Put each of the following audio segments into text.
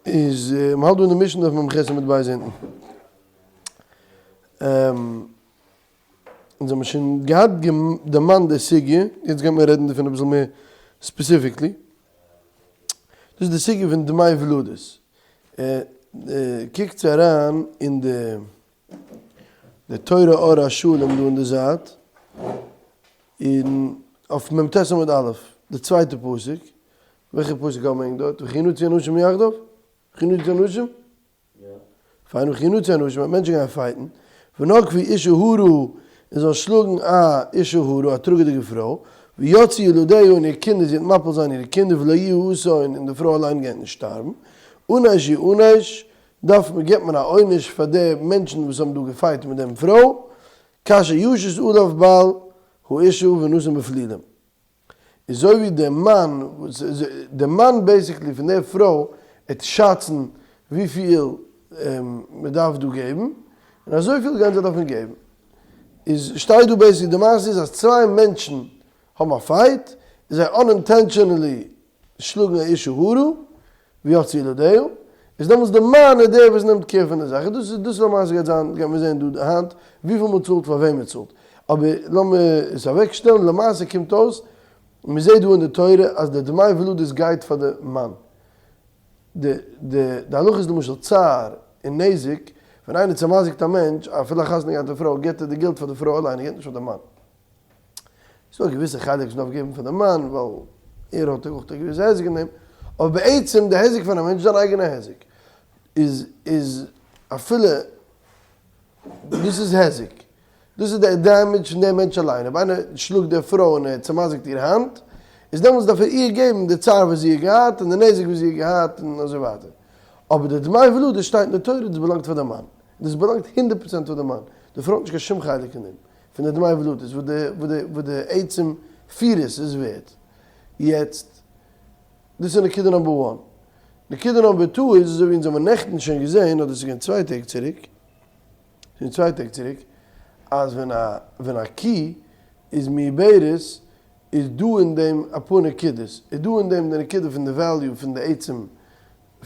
איז מ'האלט דא אין די משנה אויף מ"ח עמוד ב' אונטן. אונז האבן שוין געהאט דערמאנט די סוגיא, יעצט גייט מען רעדן דערפון אביסל מער specifically. דאס איז די סוגיא פון דמי ולדות. קוקטס אריין אין די די תורה אור השלם דא אין די זייט, און אויף מ"ט עמוד א', די צווייטע פסוק, וועלכע פסוק האבן ענק דארט? וכי ינצו אנשים יחדיו? וכי ינצו אנשים? פיין וכי ינצו אנשים, ווען מענטשן גייען fight ן, ונגפו אשה הרה, און זאלן שלאגן א אשה הרה, א טראגעדיגע פרוי, ויצאו ילדיה און איר קינדער, זי וועט מפיל זיין אירע קינדער ולא יהיה אסון, און די פרוי אליין גייט נישט שטארבן, ענש יענש, דארף מען געבט מען א עונש פאר די מענטשן וואס האבן דא גע fight מיט דעם פרוי, כאשר ישית עליו בעל האשה ונתן בפלילים. אזוי ווי די מאן, די מאן basically פון די פרוי עט שאצן וויפיהל מען דארף דא געבן, און אזויפיל גייען זיי דארפן געבן. איז שטייט דא basically די מעשה איז אז צוויי מענטשן האבן א fight, און זיי unintentionally שלאגן א אשה הרה, ויצאו ילדיה, איז דעמאלטס די מאן איז דער וואס נעמט care פון די זאך, און דאס איז דאס למעשה גייט זיין גייט מען זען דא היינט וויפיל מען צאלט פאר וועם מען צאלט, אבער לאמיר עס אוועק שטעלן, למעשה קומט אויס מען זעט דא אין די תורה אז די דמי ולדות גייט פאר די מאן, די די די הלכה איז למשל צער און נזק, ווען איינער צעמזיק'ט א מענטש אפילו א חתונה געהאטע פרוי געבט ער די געלט פאר די פרוי אליין ער געבט נישט פאר די מאן. ס'איז דא א געוויסע חלק וואס מ'דארף געבן פאר די מאן ווייל ער האט אויך א געוויסע היזק אין דעם, אבער בעצם די היזק פון א מענטש איז זיין אייגענע היזק, איז איז אפילו דאס איז היזק, דאס איז די damage פון די מענטש אליין, אויב איינער שלאגט די פרוי און ער צעמזיקט איר האנט, איז דעמאלטס דארף ער איר געבן די צער וואס זי האט געהאט און די נזק וואס זי האט געהאט און אזוי ווייטער, אבער די דמי ולדות שטייט אין די תורה דאס באלאנגט פאר די מאן, דאס באלאנגט הונדערט פראצענט פאר די מאן, די פרוי האט נישט קיין שום חלק אין דעם. פון די דמי ולדות וואס די וואס די וואס די עצם פירות איז ווערט. יעצט, דאס איז נקודה number one. נקודה number two איז אזוי ווי אונז האבן נעכטן שוין געזען, אדער ס'איז געווען צוויי טעג צוריק, שוין צוויי טעג צוריק, אז ווען א ווען א קי איז מעוברת איז דא אין דעם אפאר נקודות, איז דא אין דעם די נקודה פון די value פון די עצם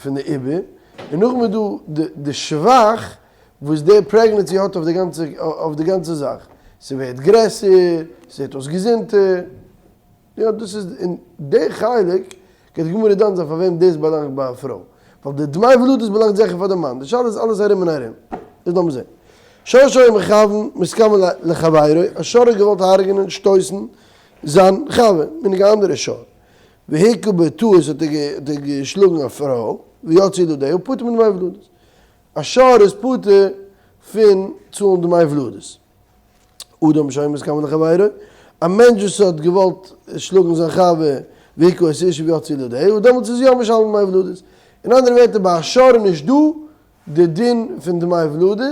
פון די עיבור, און נאכדעם איז דא די שבח וואס די pregnancy האט אויף די גאנצע אויף די גאנצע זאך, ס'ווערט גרעסער, ס'זעט אויס געזונטער, יא דאס איז און די חלק גייט די גמרא דן זיין פאר וועם דאס באלאנגט ביי א פרוי, ווייל די דמי ולדות באלאנגט זיכער פאר די מאן, די שאלה איז אלעס ארום און ארום, איז לאמיר זען. שור שהיה מכוון מתכוין לחבירו, א שור האט געוואלט הרג'נען, שטויסן, זיין חבר, מיינונג א אנדערע שור, והכה בטעות האט ער געשלאגן א פרוי, ויצאו ילדיה פטור מדמי ולדות. א שור איז פטור פון צאלן דמי ולדות. אדם שהיה מתכוין לחבירו, א מענטש וואס האט געוואלט שלאגן זיין חבר והכה את אשה ויצאו ילדיה, דעמאלטס איז יא משלם דמי ולדות. אין אנדערע ווערטער ביי א שור איז נישט דא די דין פון דמי ולדות,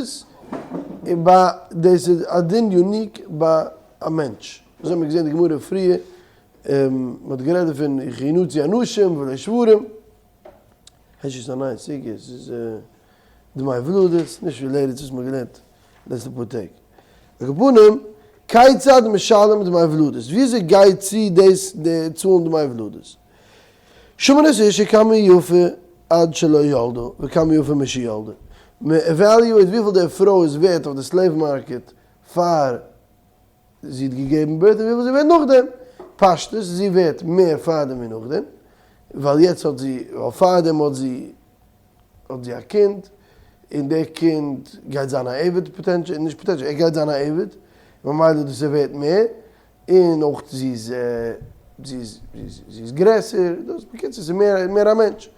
און ביי דאס איז א דין unique ביי א מענטש. אזוי האט מען געזען די גמרא פריער מען האט גערעדט דערפון וכי ינצו אנשים ולא שוורים, הערשט איז א נייע סוגיא, עס איז דמי ולדות, נישט ווי לערערס וואס מען האט געלערנט לעצטע פאר טעג. על כל פנים, כיצד משלם דמי ולדות, וויאזוי גייט צו דאס די צאלן דמי ולדות? שמין את האשה כמה יפה עד שלא ילדה וכמה יפה משילדה, מען evaluate וויפיל די פרוי איז ווערט אויף די slave market פאר זי האט געגעבן birth און וויפיל זי ווערט נאכדעם. פשטות, זי ווערט מער פארדעם ווי נאכדעם, ווייל יעצט האט זי, ווייל פארדעם האט זי, האט זי א קינד, און דער קינד גייט זיין א עבד potential, נישט potential, ער גייט זיין א עבד, ממילא דאס איז ווערט מער, און אויך זי איז, זי איז, זי איז גרעסער, דאס, בקיצור ס'איז מער, מער א מענטש,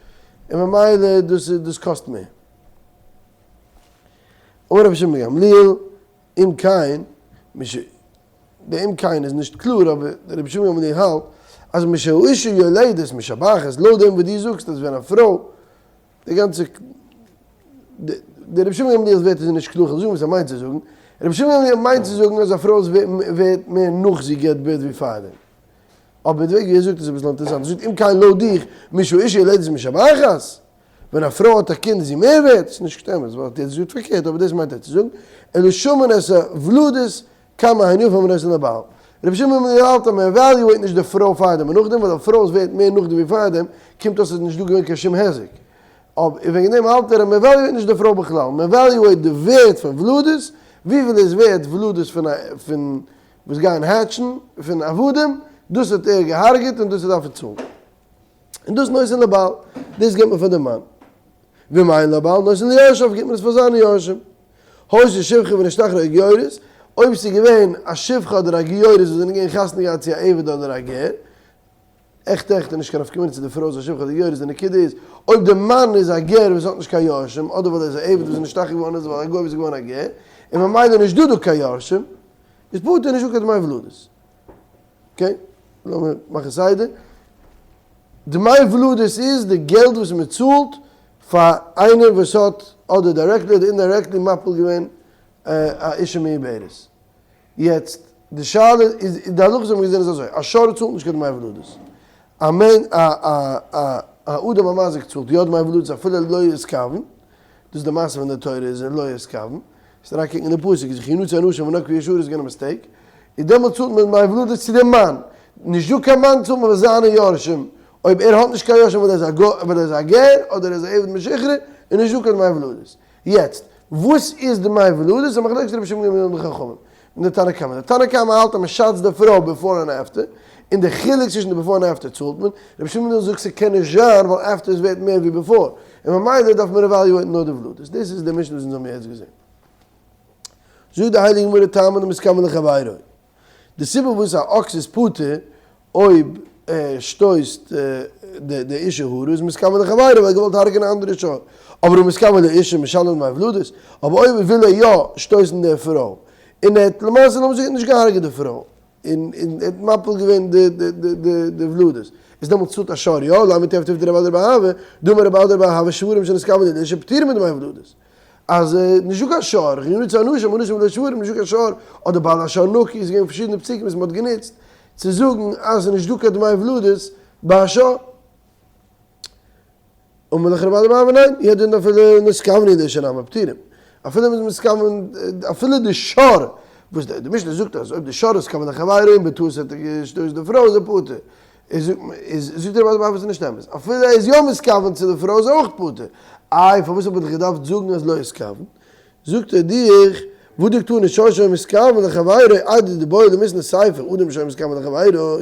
און ממילא דאס איז, דאס קאסט מער. אמר רבי שמעון בן גמליאל, אם כן, מש די אם כן איז נישט קלאר אבער דער רבי שמעון גמליאל האלט אז משהאשה יולדת משבחת לויט דעם וואס דו זאגסט אז ווען א פרוי די גאנצע די רבי שמעון גמליאל'ס ווערטער זענען נישט קלאר כ'וועל זאגן וואס ער מיינט צו זאגן, רבי שמעון גמליאל מיינט צו זאגן אז א פרוי איז ווערט מער נאך זי געבט birth ווי פארדעם. אבער די וועג ווי ער זאגט איז אביסל אינטערעסאנט, ער זאגט אם כן לויט דיך משהאשה יולדת משבחת ווען א פרוי האט א קינד איז זי מער ווערט? ס'איז נישט אמת, ווייל ער האט יעצט געזאגט פארקערט, אבער דאס מיינט ער צו זאגן, אלא שמין את הולדות כמה הן יפה ונותן לבעל. רבי שמעון בן גמליאל האלט אז מען evaluate נישט די פרוי פארדעם און נאכדעם, ווייל די פרוי איז ווערט מער נאכדעם ווי פארדעם, קומט אויס אז עס איז נישט דא געווען קיין שום היזק. אבער וועגן דעם האלט ער אז מען evaluate נישט די פרוי בכלל, מען evaluate די ווערד פון ולדות, וויפיל איז ווערד ולדות פון פון וואס גייען hatch ן פון עבדים, דאס האט ער געהארגעט און דאס דארף ער צאלן. און דאס נותן לבעל, דאס גיבט מען פאר די מאן. ואם אין לבעל נותן ליורשיו, גיבט מען עס פאר זיינע יורשים. היתה שפחה ונשתחררה או גיורת, אויב ס'איז געווען א שפחה אדער א גיורת וואס זענען געווען חתונה געהאט צו א עבד אדער א גר, עכט עכט איז נישט קיין נפקא מינה צו די פרוי איז א שפחה אדער גיורת, די נקודה איז אויב די מאן איז א גר וואס האט נישט קיין יורשים, אדער ווייל ער איז א עבד וואס איז נשתחרר געווארן אדער ווייל א גוי וואס איז געווארן א גר, און ממילא נישט דא דא קיין יורשים, איז פטור נישט דא קיין דמי ולדות. okay, לאמיר מאכן סדר. דמי ולדות איז די געלט וואס מען צאלט פאר איינער וואס האט אדער directly אדער indirectly מפיל געווען א אישה מעוברת. יעצט די שאלה איז, די הלכה וואס מיר האבן געזען איז אזוי, א שור צאלט נישט קיין דמי ולדות. א מענ א א א א אדם המזיק צאלט יא דמי ולדות אפילו לא התכוון, דאס איז די מעשה פון די תורה איז לא התכוון, וועסט אריינקוקן אין די פסוק איז וכי ינצו אנשים ונגפו ישרות איז געווען א mistake, און דעמאלט צאלט מען דמי ולדות צו דעם מאן, נישט דא קיין מאן צאלט מען פאר זיינע יורשים, אויב ער האט נישט קיין יורשים ווייל ער איז א גוי ווייל ער איז א גר אדער ער איז א עבד משוחרר איז נישט דא קיין דמי ולדות. יעצט וואס איז דמי ולדות? א מחלוקת רבי שמעון גמליאל און די חכמים און די תנא קמא. די תנא קמא האלט אז מען שאצט די פרוי before און after, און די חילוק צווישן די before און after צאלט מען, רבי שמעון גמליאל זאגט ס'קען נישט זיין ווייל after איז ווערט מער ווי before, און ממילא דארף מען evaluate ן נאר די ולדות. דאס איז די משנה וואס אונז האבן יעצט געזען. זאגט די הייליגע גמרא טעמא דמתכוון לחבירו. די סיבה וואס א אקס איז פטור אויב ער שטויסט די אישה הרה איז מתכוון לחבירו ווייל ער האט געוואלט הרג'ענען א אנדערע שור, אבער הא מתכוון לאישה משלם דמי ולדות, אבער אויב וויל ער יא שטויסן די פרוי און ער האט למעשה לאמיר זאגן נישט געהארגעט די פרוי און ער האט מפיל געווען די ולדות איז דעמאלטס צאלט א שור יא, לימא תיהוי תיובתא דרב אדא ורב אהבה, דאמר רב אדא ורב אהבה שוורים שנתכוונו לאישה פטורים מדמי ולדות. אז נישטא קיין שור, וכי ינצו אנשים, אנשים ולא שוורים, נישטא קיין שור, אדער בעל השור נקי, איז געווען פארשידענע פסוקים וואס מען האט גענוצט צו זאגן אז ס'איז נישטא קיין דמי ולדות ביי א שור. אמר לך רב אדא בר אהבה ניין, הוא הדין אפילו נתכוונו לאישה נמי פטורים, אפילו מ'איז מתכוון, אפילו די שור, וואס די משנה זאגט אז אויב די שור איז כוונה לחבירו און בטעות האט ער געשטויסט די פרוי איז ער פטור, איז זאגט רב אדא בר אהבה ס'איז נישט אמת, אפילו ער איז יא מתכוון צו די פרוי איז ער אויך פטור, איי פארוואס האב איך דיך געדארפט זאגן אז לא התכוון? זאגט ער דיך, והא דקתני שור שהיה מתכוון לחבירו איידי דבעי למיתנא סיפא אדם שהיה מתכוון לחבירו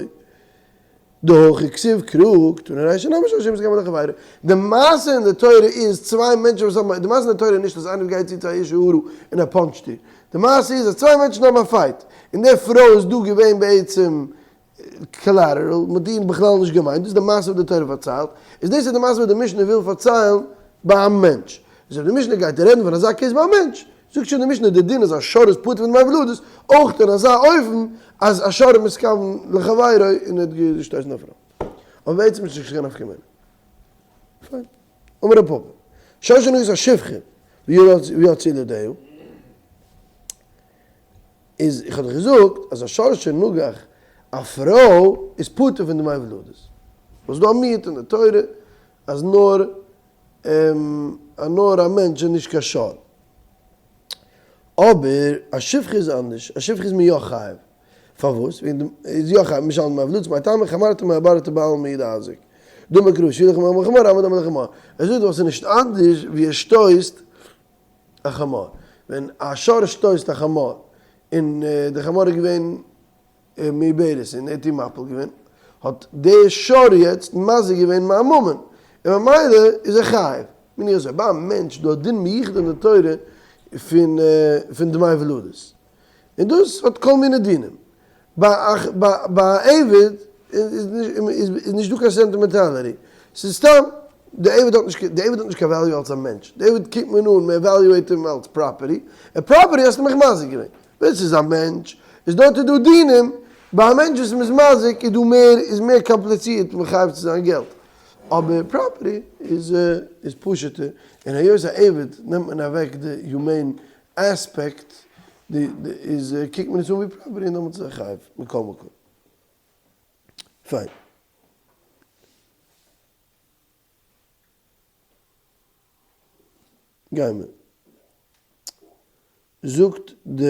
דהכא כתיב קרא קתני רישא נמי שור שהיה מתכוון לחבירו, די מעשה אין די תורה איז צוויי מענטשן וואס האבן, די מעשה אין די תורה איז נישט אז איינער גייט צו צו א אישה הרה און ער punch ט איר, די מעשה איז אז צוויי מענטשן האבן א fight, און די פרוי איז דא געווען בעצם collateral, מ'האט איהם בכלל נישט געמיינט, דאס איז די מעשה וואס די תורה פארציילט, איז דאס איז די מעשה וואס די משנה וויל פארציילן ביי א מענטש, איז אויב די משנה גייט רעדן פון אזא case ביי א מענטש, זאגט שוין די משנה די דין אז א שור איז פטור פון דמי ולדות, אויך אין אזא אופן אז א שור איז מתכוון לחבירו און ער האט געשטויסן א פרוי. אבער בעצם איז נישט קיין נפקא מינה. פיין. אמר רב פפא, שור שנגח את השפחה ויצאו ילדיה. איז איך האב דיך געזאגט אז א שור שנגח א פרוי איז פטור פון דמי ולדות. וואס דא א מיעוט אין די תורה אז נאר נאר א מענטש און נישט קיין שור. אבער א שפחה איז אנדערש, א שפחה איז מען יא חייב. פארוואס? וועגן דעם איז יא חייב משלם דמי ולדות, מאי טעמא חמרתא מעברתא בעלמא הוא דאזיק. דאמר קרא שילח מחמור עמד עמד לחמור. ער זאגט דאך ס'איז נישט אנדערש ווי ער שטויסט א חמור. ווען א שור שטויסט א חמור, און די חמור איז געווען מעוברת און ער האט איר מפיל געווען, האט די שור יעצט מזיק געווען מיין ממון, און ממילא איז ער חייב. בין איך אזוי, ביי א מענטש איז דא א דין מיוחד אין די תורה פון פון דמי ולדות, און דאס האט כל מיני דינים. ביי א עבד איז נישט דא קיין sentimentality, ס'איז סתם די עבד האט נישט די עבד האט נישט קיין value אלס א מענטש, די עבד קוקט מען אן מען evaluate ט אים אלס property, און property האסטו מיך מזיק געווען, ווען ס'איז א מענטש איז דארט איז דא דינים, ביי א מענטש וואס מ'איז מזיק איז דא מער איז מער קאמפליצירט מחייב צו זיין געלט, אבער property איז איז פשוט'ער, און היות א עבד נעמט מען אוועק די humane aspect די איז קוקט מען עס אן ווי property און דעמאלטס איז ער חייב מכל מקום. פיין. גיימער. זאגט די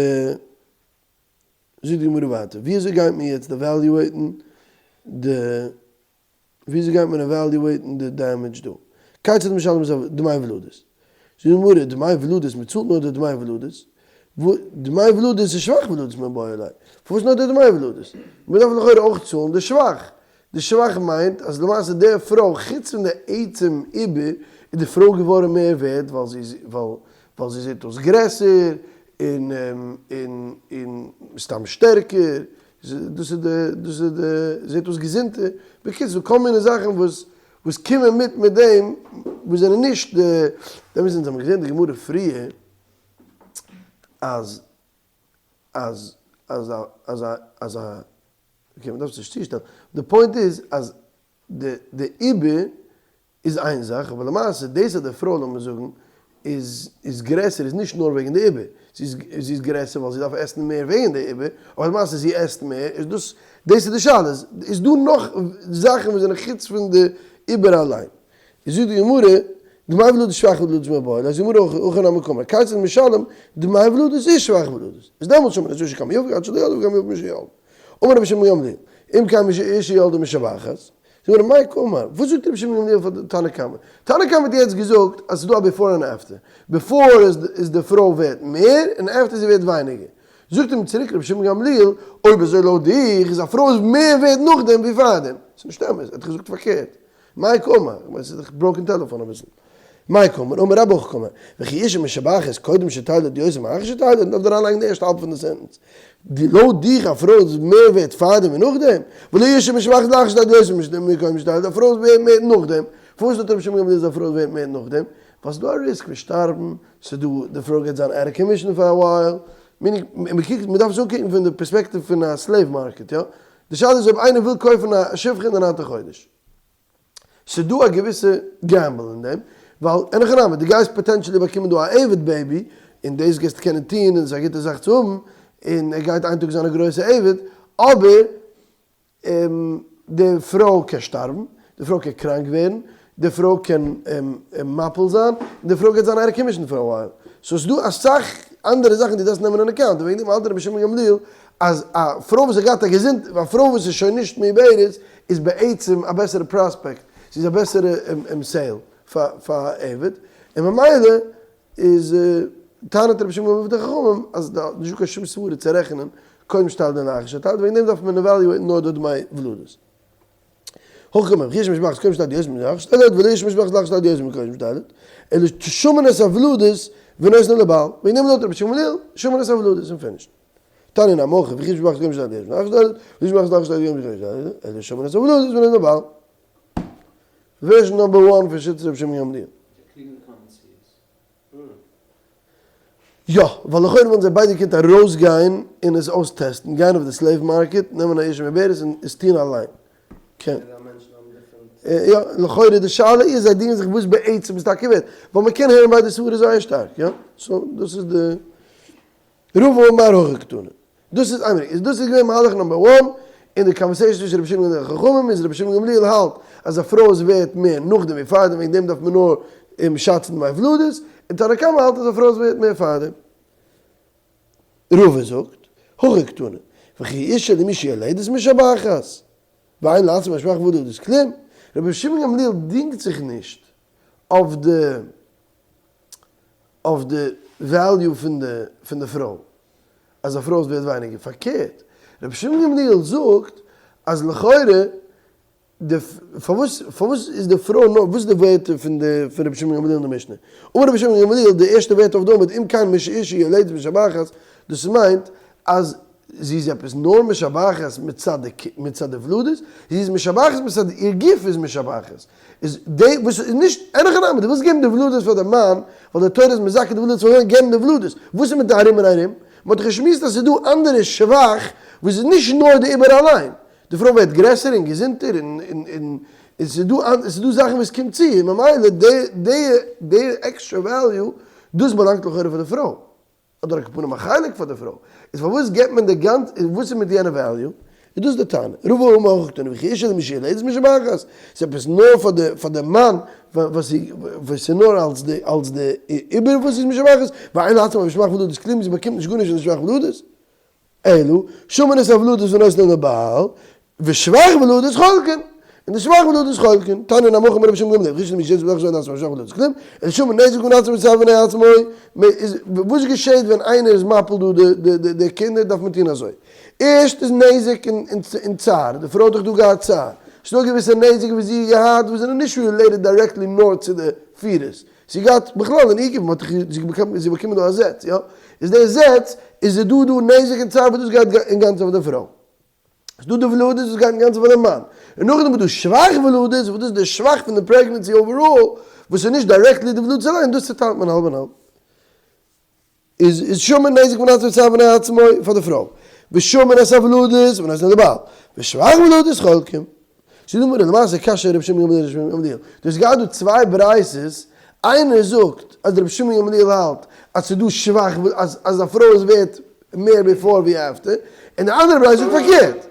זאגט די גמרא ווייטער, ווי אזוי גייט מען יעצט evaluate ן די וויאזוי גייט מען evaluate ן די damage דא? כיצד משלם את דמי ולדות? זאגט די גמרא, דמי ולדות, מען צאלט נאר די דמי ולדות, דמי ולדות איז שבח ולדות מיבעי ליה, פארוואס נאר די דמי ולדות? מען דארף לכאורה אויך צאלן די שבח, די שבח מיינט אז למעשה די פרוי חוץ פון די עצם עיבור איז די פרוי געווארן מער ווערד ווייל זי איז ווייל זי זעט אויס גרעסער און און און סתם שטערקער, דאס איז די דאס איז די זעט אויס געזונטער, בקיצור כל מיני זאכן וואס וואס קומען מיט מיט דעם וואס זענען נישט די, דעם אונז האבן געזען די גמרא פריער אז אז אז א אז א אז א okay מ'דארף עס נישט צושטעלן, די point איז אז די די עיבור איז איין זאך, אבער למעשה דאס אז די פרוי לאמיר זאגן איז איז גרעסער איז נישט נאר וועגן די עיבור, זי איז זי איז גרעסער ווייל זי דארף עסן מער וועגן די עיבור, אבער למעשה זי עסט מער, איז דאס דאס איז די שאלה, איז דא נאך זאכן וואס זענען חוץ פון די עיבור אליין? איז זאגט די גמרא, דמי ולדות שבח ולדות מיבעי ליה, זאגט די גמרא הכי נמי קאמר, כיצד משלם דמי ולדות איז שבח ולדות, איז דעמאלטס שמין את האשה כמה יפה עד שלא ילדה וכמה יפה משילדה. אמר רבי שמעון גמליאל, אם כן משאשה ילדה משבחת, זאגט רבי מאי קאמר, וואס זאגט רבי שמעון גמליאל פאר די תנא קמא? תנא קמא האט יעצט געזאגט אז ס'איז דא א before און after, before איז די פרוי ווערט מער און after זי ווערט ווייניגער, זאגט אים צוריק רבי שמעון גמליאל, אויב אזוי לויט דיך איז א פרוי איז מער ווערט נאכדעם ווי פארדעם, ס'איז נישט אמת, ער האט דאך געזאגט פארקערט, מאי קאמר, איך מיין ס'איז דאך broken telephone אביסל. מאי קאמר, אמר רבה הכי קאמר, וכי אשה משבחת קודם שתלד יותר מאחר שתלד, מ'דארף דא אריינלייגן די ערשטע האלב פון די sentence. די לויט דיך א פרוי איז מער ווערט פארדעם ווי נאכדעם, ולא אשה משבחת לאחר שתלד יותר מקודם שתלד, א פרוי איז ווערט מער נאכדעם, פארוואס זאגט רבי שמעון גמליאל אז א פרוי איז ווערט מער נאכדעם? ווייל ס'איז דא א risk פון שטארבן, ס'איז דא די פרוי גייט זיין out of commission פאר א while, meaning מ'קוקט מ'דארף עס אנקוקן פון די פערספעקטיוו פון א slave market יא, די שאלה איז אויב איינער וויל קויפן א שפחה אין די ניינטע חודש. ס'דא א געוויסע gamble אין דעם, ווייל אין הכי נמי, דו גייסט potentially באקומען דא א עבד baby, און דאס גייסטו קענען טון און ס'איז א גוטע זאך צו האבן, און ער גייט איין טאג זיין א גרויסע עבד, אבער די פרוי קען שטארבן, די פרוי קען קראנק ווערן, די פרוי קען מפיל זיין, און די פרוי גייט זיין out of commission פאר א while. so ס'דא אסאך אנדערע זאכן דו דארפסט נעמען אין account, און וועגן דעם האלט רבי שמעון גמליאל אז א פרוי וואס האט געהאט א געזונט, א פרוי וואס איז שוין נישט מעוברת איז בעצם א בעסערע prospect, זי איז א בעסערע sale פאר א עבד, און ממילא איז טענה'ט רבי שמעון גמליאל די חכמים אז נישטא קיין שום סברה צו רעכענען קודם שתלד און לאחר שתלד, וועגן דעם דארף מען evaluate ן נאר די דמי ולדות. הכא במאי וכי אשה משבחת קודם שתלד יותר מלאחר שתלד ולא אשה משבחת לאחר שתלד יותר מקודם שתלד, אלא שמין את הוולדות ונותנן לבעל, וועגן דעם זאגט רבי שמעון גמליאל שמין את הוולדות און finish. תניא נמי הכי וכי אשה משבחת קודם שתלד יותר מלאחר שתלד, ולא אשה משבחת לאחר שתלד יותר מקודם שתלד, אלא שמין את הוולדות ונותנן לבעל. version number one פון שיטת רבי שמעון גמליאל. יא, ווייל לכאורה וואלטן זיי ביידע געקענט ארויסגיין און עס אויסטעסטן, גיין אויף די slave market, נעמען א אשה מעוברת און עס טון אליין. כן. יא, לכאורה די שאלה איז זיי דינגען זיך וואס בעצם איז טאקע ווערט, ווייל מען קען הערן ביידע סברות זייער שטארק, יא? so דאס איז די רבא אמר הכי קתני. דאס איז איין מינוט, איז דאס איז געווען מהלך number one אין די conversation צווישן רבי שמעון און די חכמים, איז רבי שמעון גמליאל האלט אז א פרוי איז ווערט מער נאכדעם ווי פארדעם וועגן דעם דארף מען נאר אים שאצן דמי ולדות, און תנא קמא האלט אז א פרוי איז ווערט מער פארדעם. רבא זאגט, הכי קתני, וכי אשה למי שיולדת משבחת, ואין לעצמה משבח ולדות כלום, רבי שמעון גמליאל דינגט זיך נישט אויף די אויף די value פון די פון די פרוי, אז א פרוי איז ווערט ווייניגער, פארקערט רבי שמעון גמליאל זאגט אז לכאורה די פארוואס פארוואס איז די פרוי נאר וואס איז די ווערטער פון די פון רבי שמעון גמליאל אין די משנה, אמר רבי שמעון גמליאל די ערשטע ווערטער אויף די עמוד אם כן משאשה יולדת משבחת, דאס מיינט אז זי איז עפעס נאר משבחת מצד די מצד די ולדות, זי איז משבחת מצד איר גוף איז משבחת, איז די וואס איז נישט, אין הכי נמי, דו ווילסט געבן די ולדות פאר די מאן, ווייל די תורה איז מזכה די ולדות פאר געבן די ולדות, וואס איז מיט די ארום און ארום? מען האט דאך געשמועסט אז ס'איז דא אנדערע שבח וואס איז נישט נאר די עיבור אליין, די פרוי ווערט גרעסער און געזונטער און און און ס'איז דא ס'איז דא זאכן וואס קומט צו, און ממילא די די די extra value דאס באלאנגט לכאורה פאר די פרוי. אדער על כל פנים א חלק פאר די פרוי, איז פארוואס געבט מען די גאנצע, און וואס איז מיט יענע value? איז דאס די טענה, רבא אמר הכי קתני וכי אשה למי שיולדת משבחת, ס'איז עפעס נאר פאר די פאר די מאן וואס איז נאר אלס די אלס די עיבור וואס איז משבחת, ואין לעצמה משבח ולדות כלום, זי באקומט נישט גארנישט פון די שבח ולדות, אלא שמין את הוולדות ונותנין לבעל, ושבח ולדות חולקין. און די שבח ולדות חולקין, תניא נמי הכי אמר רבי שמעון גמליאל, ראשון מי שיש בדרך שלא נעשה שבח ולדות כלום, אלא שמין נזק ונעשה מצד בני עצמו, וואס געשעהט ווען איינער איז מפיל דא די קינדער דארף מען טון אזוי, ערשט איז נזק און צער, די פרוי האט דאך דא געהאט צער, ס'איז דא געוויסע נזק וואס זי האט געהאט וואס זענען נישט related directly נאר צו די פירות, זי געהאט בכלל אין איר גוף, מ'האט דאך זי באקומען דא א זעץ, יא? איז די זעץ איז דא דא נזק און צער וואס דאס גייט אינגאנצן אויף די פרוי. ס'איז דא די ולדות וואס גייט אינגאנצן פאר די מאן, און נאכדעם איז דא שבח ולדות וואס דאס איז די שבח פון די pregnancy overall וואס איז נישט directly די ולדות אליין, דאס צוטיילט מען האלב און האלב. איז איז שמין נזק ונעשה בצער בפני עצמו פאר די פרוי, ושמין את הוולדות ונותנין לבעל, ושבח ולדות חולקים. ס'איז דא מראה למעשה קשיא רבי שמעון גמליאל רבי שמעון גמליאל, דו האסט געהאט דא צוויי ברייתות, איינער זאגט אז רבי שמעון גמליאל האלט אז ס'איז דא שבח אז אז א פרוי איז ווערט מער before ווי after, און די אנדערע ברייתא זאגט פארקערט.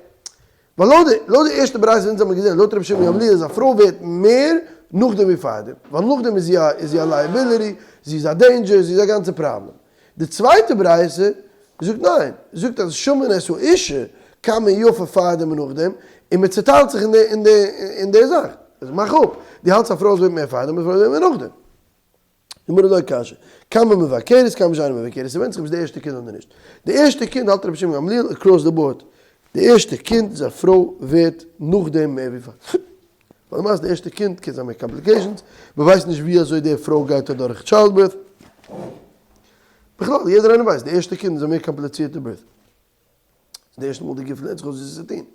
ווייל לויט די לויט די ערשטע ברייתא וואס אונז האבן געזען לויט רבי שמעון גמליאל איז א פרוי ווערט מער נאכדעם ווי פארדעם, ווייל נאכדעם איז זי א איז זי א liability, זי איז א danger, זי איז א גאנצע פראבלעם. די צווייטע ברייתא זאגט ניין, זאגט אז שמין את האשה כמה יפה פארדעם און נאכדעם, און מען צוטיילט זיך אין די אין די אין די זאך. אז מאך אפ, דו האלטסט א פרוי איז ווערט מער פארדעם און א פרוי איז ווערט מער נאכדעם. גמרא לא קשיא, כמה מבכרת כמה שאינה מבכרת, ס'ווענדט זיך אויב ס'איז די ערשטע קינד אדער נישט. די ערשטע קינד האלט רבי שמעון גמליאל across the board, די ערשטע קינד איז א פרוי ווערט נאכדעם מער ווי פאר. ווייל למעשה די ערשטע קינד קען זיין מער complications, מ'ווייסט נישט ווי אזוי די פרוי גייט אדורך childbirth. בכלל יעדער איינער ווייסט די ערשטע קינד איז א מער קאמפליצירטע birth. די ערשטע מאל די גוף לערנט זיך אויס ווי עס צו טון,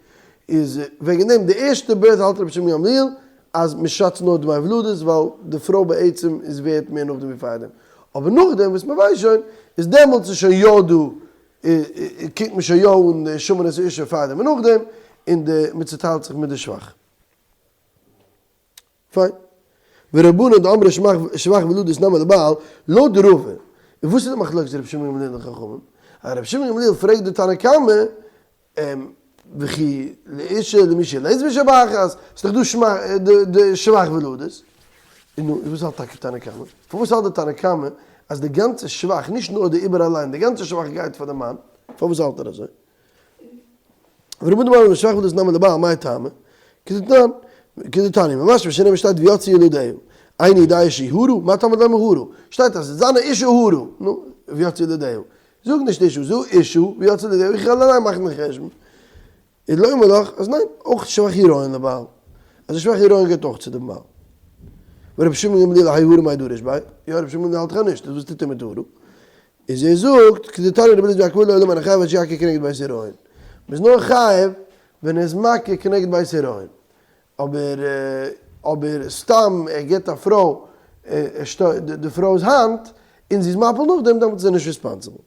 איז וועגן דעם די ערשטע birth האלט רבי שמעון גמליאל אז מען שאצט נאר דמי ולדות ווייל די פרוי בעצם איז ווערט מער נאכדעם ווי פארדעם, אבער נאכדעם וואס מען ווייסט שוין איז דעמאלטס איז שוין יא דא קוקט מען שוין יא אן די שמין את האשה פארדעם און נאכדעם און די מען צוטיילט זיך מיט די שבח. פיין. ורבנן דאמרי שבח ולדות נמי לבעל, לויט רבא, און וואס איז די מחלוקת רבי שמעון גמליאל און חכמים? אז רבי שמעון גמליאל פרעגט די תנא קמא, וכי לאשה למי שילדת משבחת, ס'איז דאך דא די שבח ולדות. און נו, וואס האלט טאקע תנא קמא? פארוואס האלט די תנא קמא אז די גאנצע שבח, נישט נאר די עיבור אליין, די גאנצע שבח גייט פאר די מאן? פארוואס האלט ער אזוי? ורבנן דאמרי שבח ולדות נמי לבעל מאי טעמא? כדתנן, כדתניא, ממש משנה שטייט ויצאו ילדיה, איני יודע שהיא הרה, מה תלמוד לומר הרה? שטייט אז זיין אשה הרה, נו, ויצאו ילדיה. זאג נישט אשה, זאג אשה, ויצאו ילדיה, איך וועל אליין מאכן די חשבון. איז לומר לך אז ניין, אויך שבח הריון לבעל. אז די שבח הריון גייט אויך צו דעם בעל. ורבי שמעון גמליאל האי הרה מאי דריש ביה, יא רבי שמעון גמליאל האלט דאך אז נישט, איז וואס טוט ער מיט הרה? איז ער זאגט, כדתניא רבי אליעזר בן עקביא לעולם אינו חייב עד שיכיר כנגד בית הריון. מ'איז נאר חייב ווען ער איז מכיר כנגד בית הריון. אבער אבער סתם ער גיבט א פרוי די פרוי'ס האנט און זי איז מפיל נאכדעם דעמאלטס איז ער נישט responsible.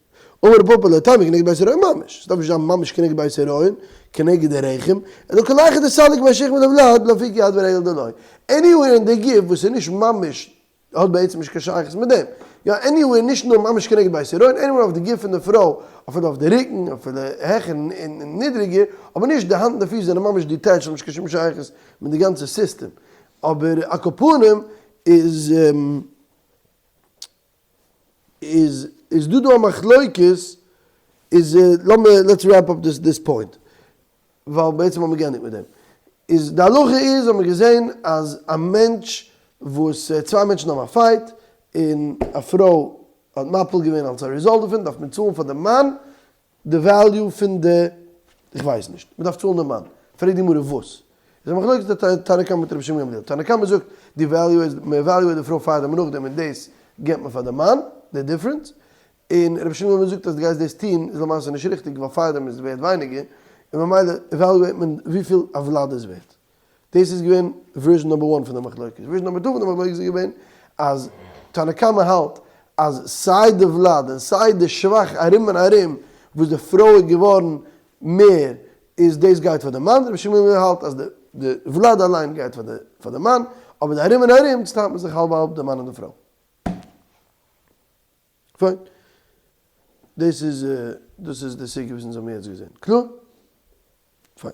אמר רב פפא לא טעמא כנגד בית הריון ממש, ס'דארף נישט זיין ממש כנגד בית הריון, כנגד די רחם, אלא כל היכא דסליק ביה שכמא דולד לאפוקי יד ורגל דלא. anywhere אין די גוף וואס איז נישט ממש האט בעצם נישט קיין שייכות מיט דעם. יא anywhere נישט נאר ממש כנגד בית הריון, anywhere אויף די גוף פון די פרוי, אפילו אויף די רוקן, אפילו העכער און נידריגער, אבער נישט די האנט און די פיס זענען ממש detached האבן נישט קיין שום שייכות מיט די גאנצע סיסטעם. אבער על כל פנים איז איז איז דא דא א מחלוקת איז לאמיר let's wrap up this point. ווייל בעצם האבן מיר געענדיגט מיט דעם, איז די הלכה איז האבן מיר געזען אז א מענטש וואס צוויי מענטשן האבן א fight און א פרוי האט מפיל געווען אלס א result דערפון דארף מען צאלן פאר די מאן די value פון די איך ווייס נישט מען דארף צאלן די מאן פרעגט די גמרא וואס איז א מחלוקת די תנא קמא מיט רבי שמעון גמליאל תנא קמא זאגט די value איז מען evaluate די פרוי פארדעם און נאכדעם און דאס געבט מען פאר די מאן די difference און רבי שמעון בן זאגט אז דו גייסט דאס טון איז למעשה נישט ריכטיג ווייל פארדעם איז ווערט ווייניגער און ממילא evaluate מען וויפיל א ולד איז ווערט. דאס איז געווען version number one פון די מחלוקת. version number two פון די מחלוקת איז געווען אז תנא קמא האלט אז סיי די ולד און סיי די שבח ארום און ארום וואס די פרוי איז געווארן מער איז דאס גייט פאר די מאן, רבי שמעון בן האלט אז די ולד אליין גייט פאר די מאן אבער די ארום און ארום צוטיילט מען זיך האלב האלב די מאן און די פרוי. פיין. דאס איז דאס איז די סוגיא וואס אונז האבן יעצט געזען. קלאר? פיין.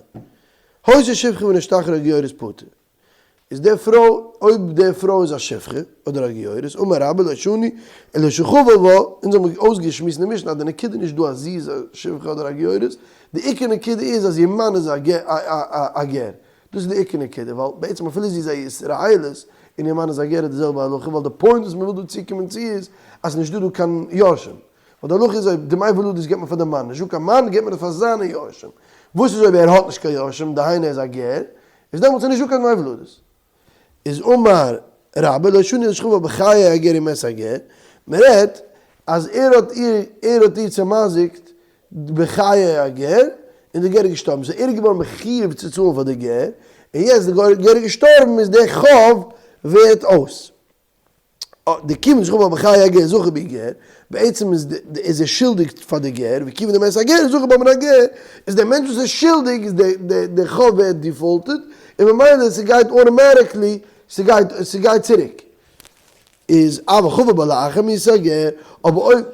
היתה שפחה ונשתחררה גיורת פטור. איז די פרוי, אויב די פרוי איז א שפחה אדער א גיורת, אמר רבה לא שנו אלא שחבל בה, אונז האבן אויסגעשמועסט אין די משנה אז די נקודה איז נישט דא אז זי איז א שפחה אדער א גיורת, די עיקר נקודה איז אז איר מאן איז א גר. דאס איז די עיקר נקודה, ווייל בעצם אפילו זי איז א ישראלית און איר מאן איז א גר איז די זעלבע הלכה, ווייל די point וואס מען וויל דא צוקומען צו איז אז ס'איז נישטא דא קיין יורשים. ווייל די הלכה איז אויב דמי ולדות געבט מען פאר די מאן, נישטא קיין מאן געבט מען עס פאר זיינע יורשים. וואס איז אויב ער האט נישט קיין יורשים, דהיינו ער איז א גר, איז דעמאלטס איז נישטא קיין דמי ולדות. איז אמר רבה לא שנו אלא שחבל בחיי הגר ומת הגר, מען רעדט אז ער האט איר ער האט איר צעמזיקט בחיי הגר און די גר איז געשטארבן, so ער איז געווארן מחיוב צו צאלן פאר די גר, און יעצט די גר איז געשטארבן איז די חוב ווערט אויס. דכיון דשכיב בה בחיי הגר זכה ביה גר, בעצם איז איז ער שולדיג פאר די גר, וכיון דמת הגר זכה בה מן הגר, איז דער מענטש וואס איז שולדיג איז די די די חוב ווערט defaulted, און ממילא ס'גייט automatically ס'גייט ס'גייט צוריק. איז אבל חבל בה לאחר מיתת הגר, אבער אויב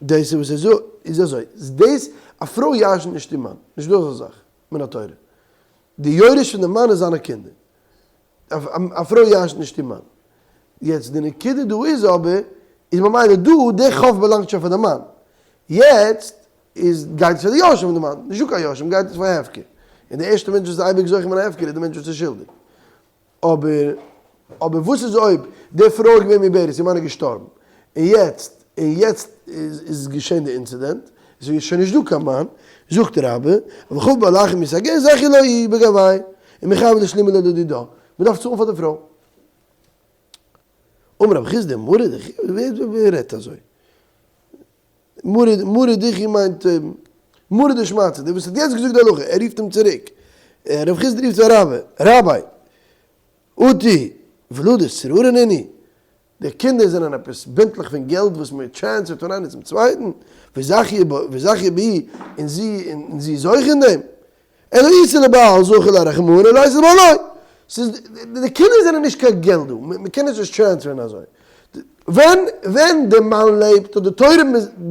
דאס איז וואס ער זאגט, איז אזוי, דאס א פרוי ירש'נט נישט איר מאן, נישט דא אזא זאך מן התורה, די יורש פון די מאן איז זיינע קינדער, א פרוי ירש'נט נישט איר מאן. יעצט די נקודה דא איז אבער, איז ממילא דא די חוב באלאנגט שוין פאר די מאן. יעצט איז גייט עס פאר די יורשים פון די מאן, נישטא קיין יורשים גייט עס פאר הפקר. און די ערשטע מענטש וואס איז אייביג זוכה מן ההפקר איז די מענטש וואס איז שולדיג. אבער אבער וואס איז אויב די פרוי איז געווען מעוברת, איר מאן איז געשטארבן, און יעצט און יעצט איז איז געשען די אינצידענט, עס איז שוין נישט דא קיין מאן, זאגט רבה, וחבל בה לאחר מיתת הגר זכיא לה איהי בגויה, ומיחייבא לאשלומי לדידה, מען דארף צאלן פאר די פרוי. אמר רב חסדא, מרא דכי, ווער רעדט אזוי? מרא דכי מיינט מרא דשמעתא, דער וואס האט יעצט געזאגט די הלכה, ער רופט אים צוריק, רב חסדא רופט פאר רבה, רבי, אטו ולדות צררי נינהו, די קינדער זענען עפעס בינטלעך פון געלט וואס מען transfer ט פון איינער צום צווייטן, וזכיא בהו, און זי און זי איז זוכה אין דעם. אלא איתא לבעל זכי ליה רחמנא ולא אית לבעל לא. ס'איז, די קינדער זענען נישט קיין געלט דא, מען קען עס נישט transfer ן אזוי. ווען ווען די מאן לעבט האט די תורה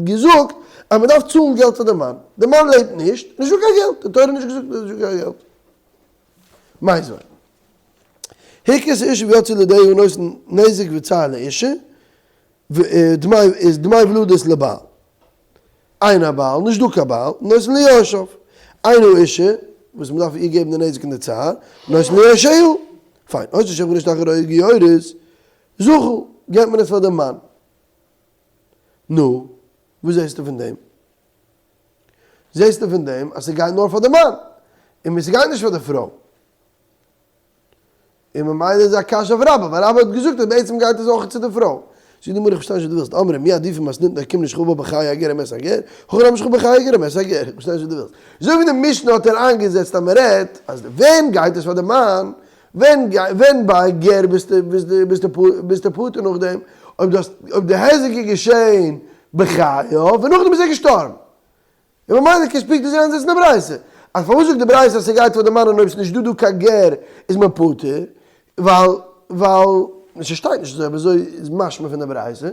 געזאגט אז מען דארף צאלן געלט פאר די מאן, די מאן לעבט נישט, נישטא קיין געלט, די תורה האט נישט געזאגט אז נישטא קיין געלט. מיתיבי. הכית האשה ויצאו ילדיה נותן נזק וצער לאשה, דמי איז דמי ולדות לבעל. אין הבעל, נישט דא קיין בעל, נותן ליורשיו. אין האשה, וואס מען דארף איר געבן די נזק און די צער, נותן ליורשיה. פיין, היתה שפחה ונשתחררה גיורת, זכה, געבט מען עס פאר דעם מאן. נו, וואס זעסטו פון דעם? זעסטו פון דעם אז ס'גייט נאר פאר די מאן, און ס'גייט נישט פאר די פרוי. און ממילא איז א קשיא אויף רבה, ווייל רבה האט געזאגט אז בעצם גייט עס אויך צו די פרוי. זאגט די גמרא איך פארשטיי נישט וואס דו ווילסט, אמרי מי עדיפא מתניתין דכיון דשכיב בה בחיי הגר ומת הגר, הכא נמי שכיב בה בחיי הגר ומת הגר, איך פארשטיי נישט וואס דו ווילסט. אזוי ווי די משנה האט ער איינגעזעצט אז מען רעדט אז ווען גייט עס פאר די מאן, ווען ווען ביי גר ביסטו ביסטו ביסטו פטור נאכדעם, אויב דו האסט אויב די היזק איז געשעהן בחייו און נאכדעם איז ער געשטארבן. און ממילא קענסט פונקט אזוי איינזעצן די ברייתא. אז פארוואס זאגט די ברייתא אז ס'גייט פאר די מאן און אויב ס'נישט דא דא קיין גר איז מען פטור, ווייל ווייל ס'שטייט נישט אזוי אבער אזוי איז משמע פון די ברייתא.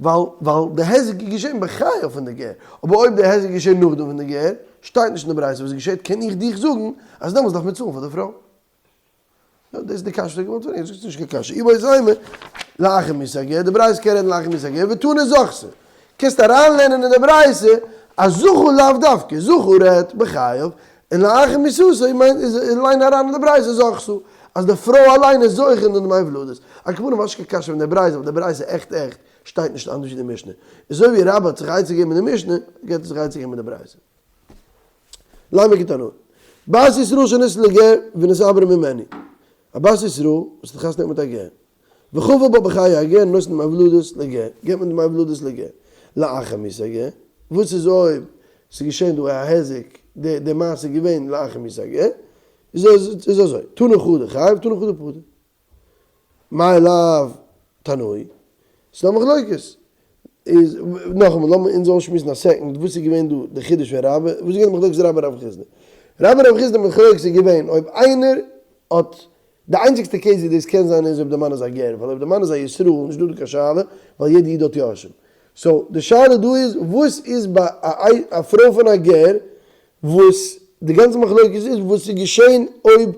ווייל ווייל די היזק איז געשען בחייו פון די גר, אבער אויב די היזק איז געשען נאכדעם פון די גר, שטייט נישט אין די ברייתא וואס געשעט, קען איך דיך זאגן אז דעמאלטס דארף מען צאלן פאר די פרוי. יא, דאס איז די קשיא וואס איך האב געוואלט פרעגן, זאגסט נישט קיין קשיא, איבעית אימא לאחר מיתת הגר, די ברייתא קען רעדן לאחר מיתת הגר, ותנא זכתה, קענסט אריינלערנען אין די ברייתא אז זכה לאו דווקא, זכה רעדט בחייו, און לאחר מיתתו מיינט איז ליין אריין אין די ברייתא זכתה, אז די פרוי אליין איז זוכה אין די דמי ולדות. על כל פנים האסט נישט קיין קשיא פון די ברייתא, ווייל די ברייתא עכט עכט שטייט נישט אנדערש ווי די משנה. אזוי ווי רבה האט זיך עצה געגעבן מיט די משנה, געט ער זיך עצה געבן מיט די ברייתא. לימא כתנאי. בת ישראל שנישאת לגר ונתעברה ממנו. א בת ישראל וואס האט חתונה געהאט מיט א גר. וחבל בה בחיי הגר נותן דמי ולדות לגר, געבט מען דמי ולדות לגר. לאחר מיתת הגר, וואס איז אויב ס'איז געשען דא א היזק, די די מעשה איז געווען לאחר מיתת הגר, איז איז אזוי, תנא חדא חייב תנא חדא פטור. מאי לאו תנאי, ס'איז דא מחלוקת. איז נאכאמאל לאמיר אונז אויסשמועסן א second וואס איז געווען דא די חידוש פון רבה, וואס איז געווען די מחלוקת רבה רב חסדא. רבה רב חסדא מחלוקת איז געווען אויב איינער האט די איינציגסטע case ווי דאס קען זיין איז אויב די מאן איז א גר, ווייל אויב די מאן איז א ישראל איז נישט דא דא קיין שאלה, ווייל יעדע איד האט יורשים. so די שאלה דא איז וואס איז ביי א פרוי פון א גר וואס די גאנצע מחלוקת איז וואס איז געשען אויב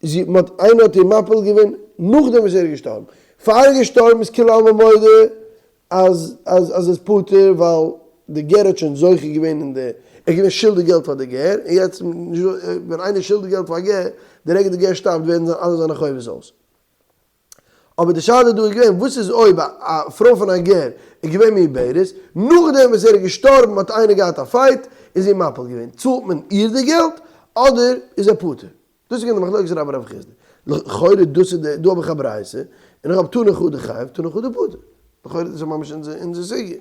זי מ'האט איינער האט איר מפיל געווען נאכדעם וואס ער איז געשטארבן. פאר ער איז געשטארבן איז כולי עלמא מודה אז אז אז עס פטור ווייל. די גר האט שוין זוכה געווען אין די, ער איז געווען שולדיג געלט פאר די גר, און יעצט ווען איינער איז שולדיג געלט פאר א גר, די רגע די גר שטארבט ווערן אלע זיינע חובות אויס. אבער די שאלה דא איז געווען וואס איז אויב א פרוי פון א גר איז געווען מעוברת, נאכדעם וואס ער איז געשטארבן האט איינער געהאט א fight און זי מפיל געווען, צאלט מען איר די געלט אדער איז ער פטור? דאס איז געווען די מחלוקת רבה רב חסדא. לכאורה דאס איז די, דא האב איך א ברייתא, און איך האב תנא חדא חייב תנא חדא פטור. לכאורה דאס איז ממש אונזער סוגיא.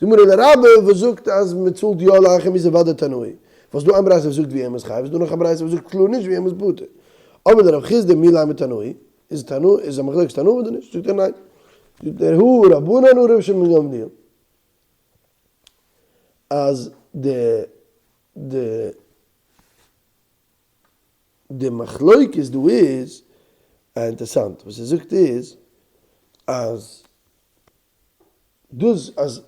די גמרא לרבה וואס זאגט אז מען צאלט יא לאחר מיתה ודאי תנאי. ווייל ס'דא איין ברייתא וואס זאגט ווי אים איז חייב, ס'דא נאך א ברייתא וואס זאגט קלאר נישט ווי אים איז פטור. אבער דער רב חסדא מי לימא תנאי, איז תנא איז א מחלוקת תנאים אדער נישט? זאגט ער ניין. זאגט ער הא רבנן הא רבי שמעון גמליאל. אז די די די מחלוקת דא איז אינטערסאנט, וואס ער זאגט איז אז דאס אז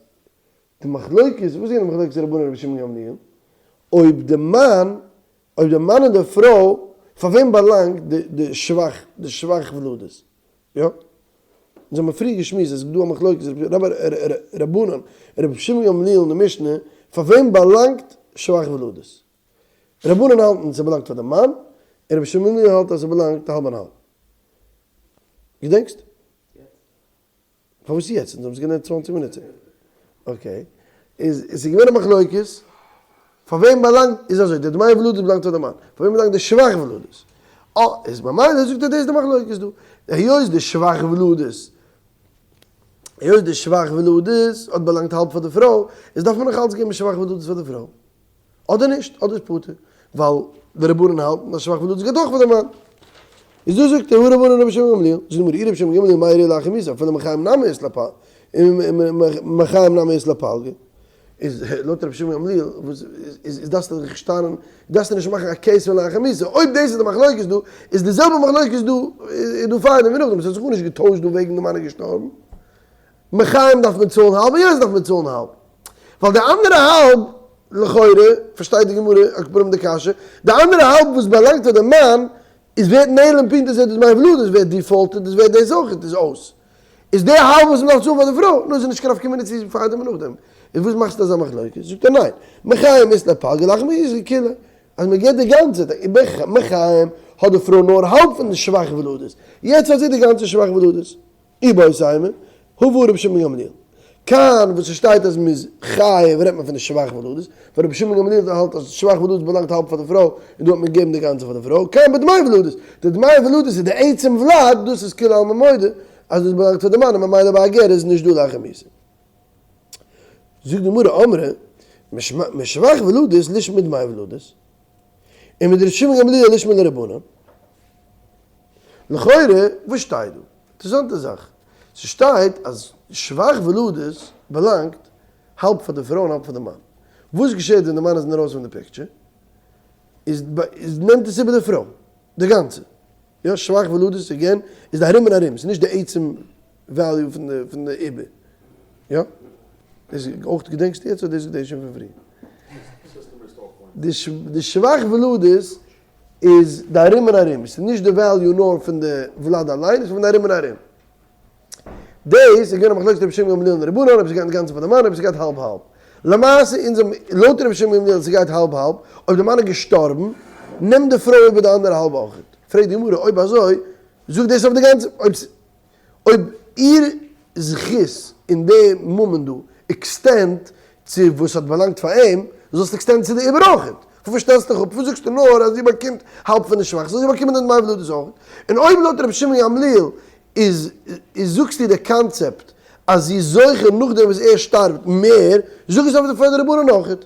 די מחלוקת, וואס איז געווען די מחלוקת רבנן רבי שמעון גמליאל? אויב די מאן, אויב די מאן און די פרוי, פאר וועם באלאנגט די די שבח, די שבח ולדות? יא? אונז האבן פריער געשמועסט אז עס איז דא א מחלוקת רבנן רבי שמעון גמליאל אין די משנה, פאר וועם באלאנגט שבח ולדות? רבנן האלטן ס'באלאנגט פאר די מאן, און רבי שמעון גמליאל האלט אז ס'באלאנגט האלב און האלב. געדענקסט? פארוואס יעצט? אונז האבן עס געלערנט צוואנציג מינוט צוריק. okay. איז עס איז געווען א מחלוקת, פאר וועם באלאנגט, איז אזוי, די דמי ולדות באלאנגט פאר די מאן, פאר וועם באלאנגט די שבח ולדות? אה, איז ממילא זאגט ער דאס איז די מחלוקת דא. היות די שבח ולדות, היות די שבח ולדות האט באלאנגט האלב פאר די פרוי, איז דארף מען נאך אלץ געבן שבח ולדות פאר די פרוי. אדער נישט, אדער איז פטור, ווייל די רבנן האלטן אז שבח ולדות גייט אויך פאר די מאן. איז דא זאגט ער הא רבנן רבי שמעון גמליאל, זאגט די גמרא אי רבי שמעון גמליאל מאי איריא לאחר מיתה אפילו מחיים נמי אית לה מחיים נמי אית לה פלגא, איז לויט רבי שמעון גמליאל וואס איז דארפסטו דיך שטארן, דארפסטו נישט מאכן א case פון לאחר מיתה, אויב דאס איז די מחלוקת דא, איז די זעלבע מחלוקת דא איז דא פארדעם ווי נאכדעם, עס האט זיך גארנישט געטוישט דא וועגן די מאן איז געשטארבן. מחיים דארף מען צאלן האלב און יענץ דארף מען צאלן האלב. ווייל די אנדערע האלב, לכאורה, פארשטייט די גמרא על כל פנים די קשיא, די אנדערע האלב וואס באלאנגט פאר די מאן, איז ווערט נעלם פונקט אזוי די דמי ולדות ווערט defaulted איז ווערט דאס אויך איז אויס. איז די האלב וואס מ'דארף צאלן פאר די פרוי, נו איז נישט קיין נפקא מינה צו פארדעם און נאכדעם. איז וואס מאכסטו אזא מחלוקת? זאגט ער ניין, מחיים אית לה פלגא לאחר מיתה אית לה כולה. אז מ'געט די גאנצע, מחיים האט די פרוי נאר האלב פון די שבח ולדות, יעצט האט זי די גאנצע שבח ולדות. איבעית אימא, הא רבי שמעון גמליאל. כאן וואס ס'שטייט אז מ'איז חייב רעדט מען פון די שבח ולדות, ווייל רבי שמעון גמליאל האלט אז שבח ולדות באלאנגט האלב פאר די פרוי, און דא האט מען געגעבן די גאנצע פאר די פרוי, כאן בדמי ולדות, די דמי ולדות איז די עצם ולד, דאס איז כולי עלמא מודה אז דאס באלאנגט פאר די מאן און ממילא ביי א גר איז נישט דא לאחר מיתה. זאגט די גמרא אמרי, משבח ולדות לישמע דמי ולדות, און מדר' שמעון גמליאל לישמע לרבנן. לכאורה וואס שטייט דא? אינטערעסאנטע זאך, ס'שטייט אז שבח ולדות באלאנגט האלב פאר די פרוי און האלב פאר די מאן. וואס געשעט ווען די מאן איז אינדערויסן פון די picture? איז נעמט עס איבער די פרוי די גאנצע. יא, שבח ולדות again איז די ארום און ארום, ס'איז נישט די עצם value פון די עיבור. יא? דאס אויך געדענקסטו יעצט אדער דאס געדענקסטו שוין פון פריער? די שבח ולדות איז די ארום און ארום, ס'איז נישט די value נאר פון די ולד אליין, ס'איז פון די ארום און ארום. דאס איז געווען א מחלוקת רבי שמעון גמליאל און רבנן, אויב ס'גייט אינגאנצן פאר די מאן, אויב ס'גייט האלב האלב. למעשה אונז האבן, לויט רבי שמעון גמליאל ס'גייט האלב האלב, אויב די מאן איז געשטארבן, נעמט די פרוי איבער די אנדערע האלב אויכעט. פרעגט די גמרא, אויב אזוי, זאג דאס אויף די גאנצע, אויב אויב איר זכות אין די ממון דא extend צו וואס האט באלאנגט פאר אים, זאלסטו extend ן צו די עיבור אויכעט. פארוואס שטעלסטו דיך אפ? פארוואס זאגסטו נאר אז זי באקומט האלב פון די שבח? זאל זי באקומען די דמי ולדות אויכעט. און אויב לויט רבי שמעון גמליאל איז איז זאגסטו די קאנצעפט אז זי איז זוכה נאכדעם וואס ער שטארבט מער, זאג עס אויף די פאר די רבנן אויכעט.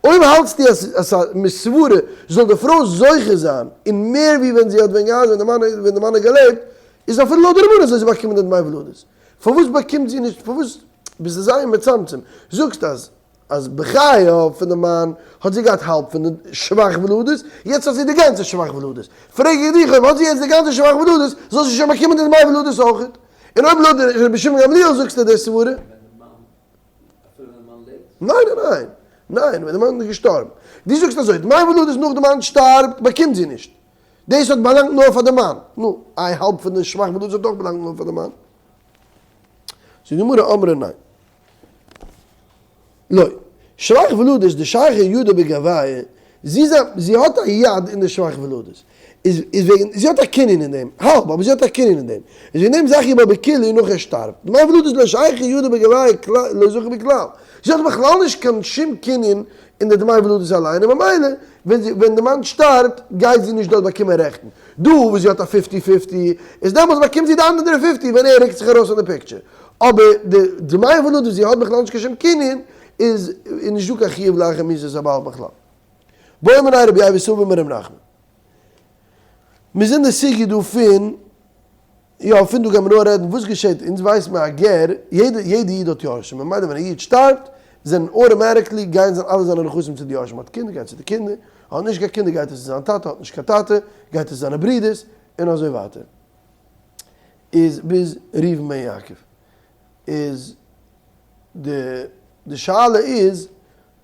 אויב האלטסטו אז אז ס'איז מסברה זאל די פרוי זוכה זיין אין מער ווי ווען זי האט ווען געהאט ווען די מאן ווען די מאן האט געלעבט, איז אפילו לויט די רבנן זאל זי באקומען די דמי ולדות. פארוואס באקומט זי נישט פארוואס ביסטו זייער מצמצם זאגסט אז אז בחייו פון די מאן האט זי געהאט האלב פון די שבח ולדות יעצט האט זי די גאנצע שבח ולדות פרעג איך דיך אויב האט זי יעצט די גאנצע שבח ולדות זאל זי שוין באקומען די דמי ולדות אויכעט און אויב לויט רבי שמעון גמליאל זאגסטו די סברה ניין ניין ניין ניין ווען די מאן איז געשטארבן דו זאגסט אזוי דמי ולדות נאך די מאן שטארבט באקומט זי נישט דאס האט באלאנגט נאר פאר די מאן נו איי האלב פון די שבח ולדות האט אויך באלאנגט נאר פאר די מאן זאגט די גמרא אמרי ניין. לא. שבח ולדות דשייכי ידה בגויה, זי איז א, זי האט א יד אין די שבח ולדות, איז איז וועגן, זי האט א קנין אין דעם, האלב, אבער זי האט א קנין אין דעם, איז וועגן דעם זכי בה בכולהו נאך ער שטארבט, דמי ולדות לא שייכי ידה בגויה לא זכי בכלל, זי האט בכלל נישט קיין שום קנין אין די דמי ולדות אליין, און ממילא ווען זי, ווען די מאן שטארבט גייט זי נישט דארט באקומען רעכטן, דא וואס זי האט א fifty fifty, איז דעמאלטס באקומט זי די אנדערע fifty ווען ער רוקט זיך ארויס פון די picture. אבער די דמי ולדות וואס זי האט בכלל נישט קיין שום קנין, איז נישט דא קיין חיוב לאחר מיתת הבעל בכלל. בעא מיניה רבי ייבא סבא מר' נחמן. מיר זענען די סוגיא דא פון, יא פון דא גיימיר נאר רעדן וואס געשעט, אונז ווייסט מען א גר, יעדע יעדע איד האט יורשים, ממילא ווען א איד שטארבט, זענען automatically גייען זיין אלע זיינע נכסים צו די יורשים, האט קינדער גייט צו די קינדער, האט נישט קיין קינדער גייט עס צו זיין טאטע, האט נישט קיין טאטע גייט עס צו זיינע ברודערס, און אזוי ווייטער. איז ביז ראובן בן יעקב איז די די שאלה איז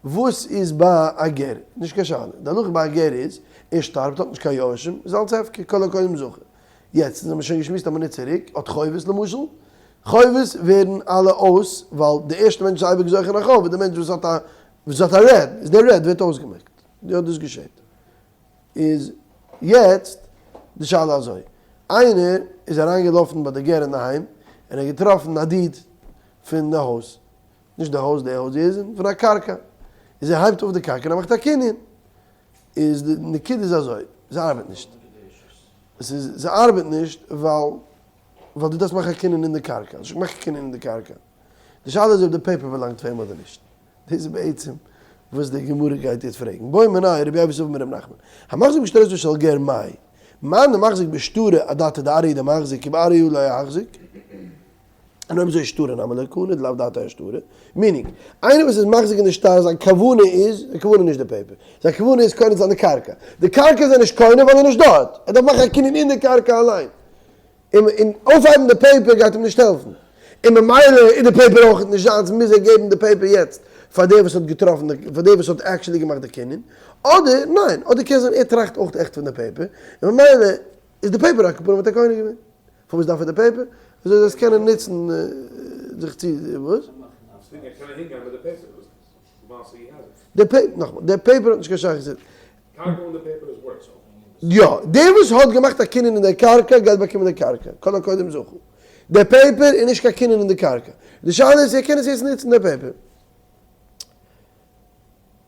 וואס איז ביי א גר? נישט קיין שאלה, די הלכה ביי א גר איז ער שטארבט האט נישט קיין יורשים איז אלץ הפקר כל הקודם זכה, יעצט אונז האבן שוין געשמועסט א מינוט צוריק האט חובות למשל, חובות ווערן אלע אויס ווייל די ערשטע מענטש איז אייביג זוכה אין א חוב איז די מענטש וואס האט א וואס האט א רעד איז די רעד ווערט אויסגעמעקט, יא דאס געשעט. איז יעצט די שאלה אזוי, איינער איז אריין געלאפן ביי די גר אינדערהיים און ער האט געטראפן א deed פון די הויז, נישט די הויז, די הויז איז פון א קרקע, איז ער הייבט אויף די קרקע און ער מאכט א קנין, איז די נקודה איז אזוי, ס'ארבעט נישט, ס'איז ס'ארבעט נישט ווייל ווייל דו דארפסט מאכן א קנין אין די קרקע, האסט נישט געמאכט קיין קנין אין די קרקע, די שאלה איז אויב די paper באלאנגט פאר אים אדער נישט. דאס איז בעצם וואס די גמרא גייט יעצט פרעגן, בעא מיניה רבי ייבא סבא מר' נחמן, המחזיק בשטרותיו של גר מאי, מאן דמחזיק בשטרא אדעתא דארעא דמחזיק כי בארעא לא יחזיק, און אויב אזוי שטרא נמי לא קני דלאו דעתיה אשטרא, meaning, איינער וואס איז מחזיק אין די שטר זיין כוונה איז, זיין כוונה איז נישט די paper, זיין כוונה איז קונה צו זיין די קרקע, די קרקע איז ער נישט קונה ווייל ער איז נישט דארט, ער דארף מאכן א קנין אין די קרקע אליין. און אויפהייבן די paper גייט אים נישט העלפן, און ממילא איז די paper אויך נישט זיינס, מוז ער געבן די paper יעצט פאר דער וואס האט געטראפן די, פאר דער וואס האט actually געמאכט די קנין, אדער ניין, אדער קען זיין ער טראכט אויך עכט פון די paper, און ממילא איז די paper א כפרה האט ער קונה געווען, פארוואס דארף ער די paper? אזוי זאל עס קענען נוצן זיך צו, וואס? די paper, נאכאמאל, די paper האט נישט קיין שייכות צו. יא, דער וואס האט געמאכט א קנין אין דער קרקע גייט באקומען די קרקע, כל הקודם זכו. דער paper איז נישט קיין קנין אין די קרקע. די שאלה איז צו ער קען עס יעצט נוצן דער paper.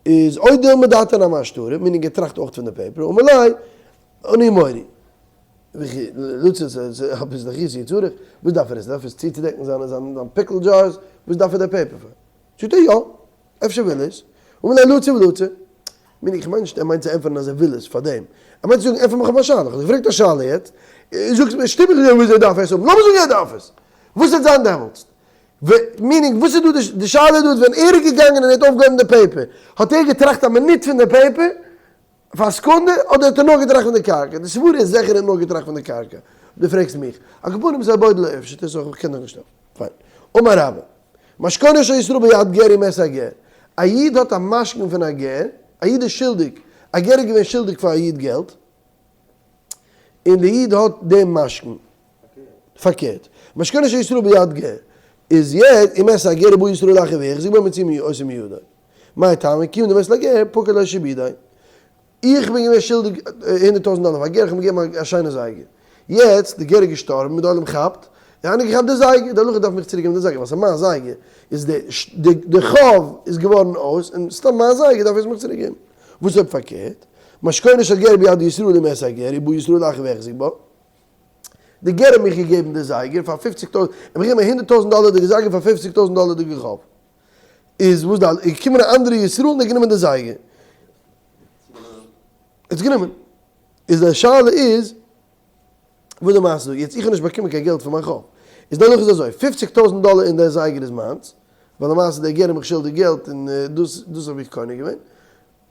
איז או דילמא דעתיה נמי אשטרא, meaning ער טראכט אויך פון די paper, אמר ליה, אני מורי. וכי לצוץ עפעס לכיסוי צריך, וואס דארף ער עס? דארף עס צוצודעקן זיינע pickle jars? וואס דארף ער דער paper פאר? זאגט ער יא, אפשר וויל ער עס, אמר ליה לצי ולצי, מיין איך מיין נישט ער מיינט צו ענטפערן אז ער וויל עס פאר דעם, ער מיינט צו זאגן ענטפער מיך אויף מיין שאלה, איך האב דיך געפרעגט א שאלה יעצט, זאגסט מיר שטופ איך דיר וויאזוי דארף ער עס האבן, לאמיר זאגן ער דארף עס, וואס וועט זיין דעמאלטס? meaning וואס איז דא די שאלה איז דא איז ווען ער איז געגאנגען און ער האט אויפגעהויבן די paper, האט ער געטראכט א מינוט פון די paper פאר א סעקונדע, אדער האט ער נאר געטראכט פון די קרקע? די סברה איז זיכער ער האט נאר געטראכט פון די קרקע, דו פרעגסט מיך, על כל פנים ס'איז א בוידל אפשר, איך קען דיך נישט העלפן, פיין. אמר רבה. משכונו של ישראל ביד גר ומת הגר, א איד האט א משכון פון א גר, א איד איז שולדיג, א גר איז געווען שולדיג פאר א איד געלט, און די איד האט דעם משכון, פארקערט, משכונו של ישראל ביד גר, איז יעצט ומת הגר ובא ישראל אחר והחזיק בו מוציאין אותו מידו, מאי טעמא כיון דמית לגר פקע ליה שעבודיה, איך בין געווען שולדיג 100,000 דאלער פאר א גר, איך האב אים געגעבן א שיינע זייגער. יעצט, די גר איז געשטארבן, און די עולם כאפט, און איינער האט געכאפט די זייגער, די הלכה דארף מיך צוריק געבן די זייגער, ווייל ס'איז מיין זייגער, איז די די חוב איז געווארן אויס, און סתם מיין זייגער דארף ער עס מיך צוריק געבן. וואס אויב פארקערט? משכונו של גר ביד ישראל ומת הגר, ובא ישראל אחר והחזיק בה. די גר האט מיך געגעבן די זייגער פאר פופציג טויזנט, ער האט מיך געגעבן א 100,000 דאלערדיגע זייגער פאר פופציג טויזנט דאלערדיגע חוב. איז וואס די איז געקומען א אנדערע ישראל און גענומען די זייגער. עס גענומען. איז די שאלה איז וואס די מעשה דא. יעצט איך האב נישט באקומען קיין געלט פון מיין חוב. איז די הלכה איז אזוי, 50,000 דאלער אין דער זייגער איז מיינס, ווייל למעשה דער גר האט מיך שולדיג געלט און דאס דאס האב איך קונה געווען.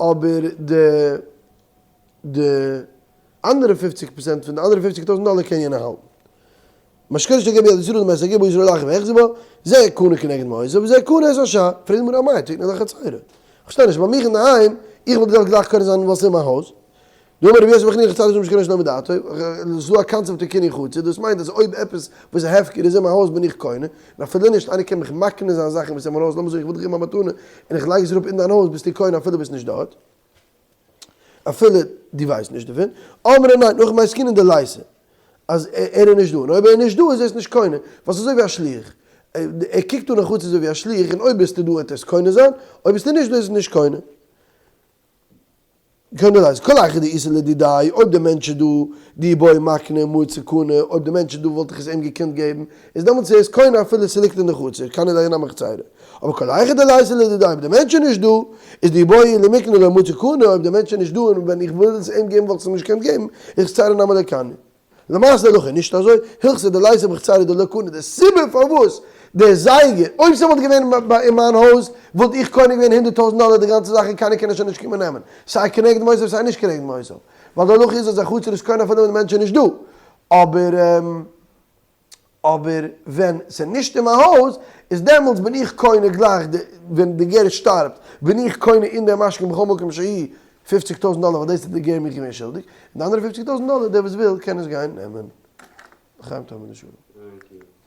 אבער די די אנדערע 50% פון די אנדערע 50,000 דאלער קען יענער האלטן. משכונו של גר ביד ישראל ומת הגר ובא ישראל אחר והחזיק בה, זה קנה כנגד מעותיו וזה קנה את השאר, פרעגט די גמרא אמאי תקנה לחצירו? כ'פארשטיי נישט, ביי מיך אינדערהיים, איך וואלט געדארפט גלייך קונה זיין ווייל ס'איז מיין הויז. דאמר רבי יוסי בר חנינא חצרות אדם שקנה שלא מדעתו, ס'איז דא א קאנצעפט פון קינוי חצר, דאס מיינט אז אויב עפעס וואס איז הפקר איז אין מיין הויז בין איך קונה, און אפילו נישט, איינער קען מיך מקנה זיין זאכן וואס איז אין מיין הויז, לאמיר זאגן איך וויל דיך געבן א מתנה און איך לייג עס אראפ אין דיין הויז ביסטו קונה אפילו ביסט נישט דארט, אפילו דו ווייסט נישט דערפון, אמרי ניין, הכא במאי עסקינן דליתא, אז ער איז נישט דא, און אויב ער איז נישט דא איז ער עס נישט קונה, ווייל ס'איז אזוי ווי א שליח, ער קוקט אן א חצר אזוי ווי א שליח, און אויב ביסטו דא וועט ער עס קונה זיין, אויב ביסטו נישט דא איז עס נישט קונה. קונה לייז, כל היכא דאיתא לדידיה, אויב דער מענטש איז דא, דאי בעי מקנה מצי קני, אויב דער מענטש איז דא וואלט איך עס אים געקענט געבן, איז דעמאלטס איז עס קונה אפילו ס'ליגט אין די חצר, קני ליה נמי חצירה. אבער כל היכא דליתא לדידיה, אויב דער מענטש איז נישט דא, איז דאי בעי למקנה לא מצי קני, אויב דער מענטש איז נישט דא און ווען איך וויל עס אים געבן וואלט איך עס אים נישט געקענט געבן, איז חצירה נמי לא קני. למעשה הלכה איז נישט אזוי, הלכתא דליתא בחצירה דלא קני, די סיבה פארוואס דער זייגער, אויב ס'וואלט געווען אין מיין הויז וואלט איך קונה געווען 100,000 דאלער די גאנצע זאך און קיינער קען עס שוין נישט קומען נעמען, סיי כנגד מוסף סיי נישט כנגד מוסף, ווייל די הלכה איז אז א חצר איז קונה אפילו ווען די מענטש איז נישט דא, אבער אבער ווען ס'איז נישט אין מיין הויז איז דעמאלטס בין איך קונה גלייך די ווען די גר שטארבט בין איך קונה אין דער משכון בכל מקום שהי' 50,000 דאלער ווייל דאס איז די גר מיך געווען שולדיג, און די אנדערע 50,000 דאלער דער וואס וויל קען עס גיין נעמען. לחיים טוב ולשלום. Thank you.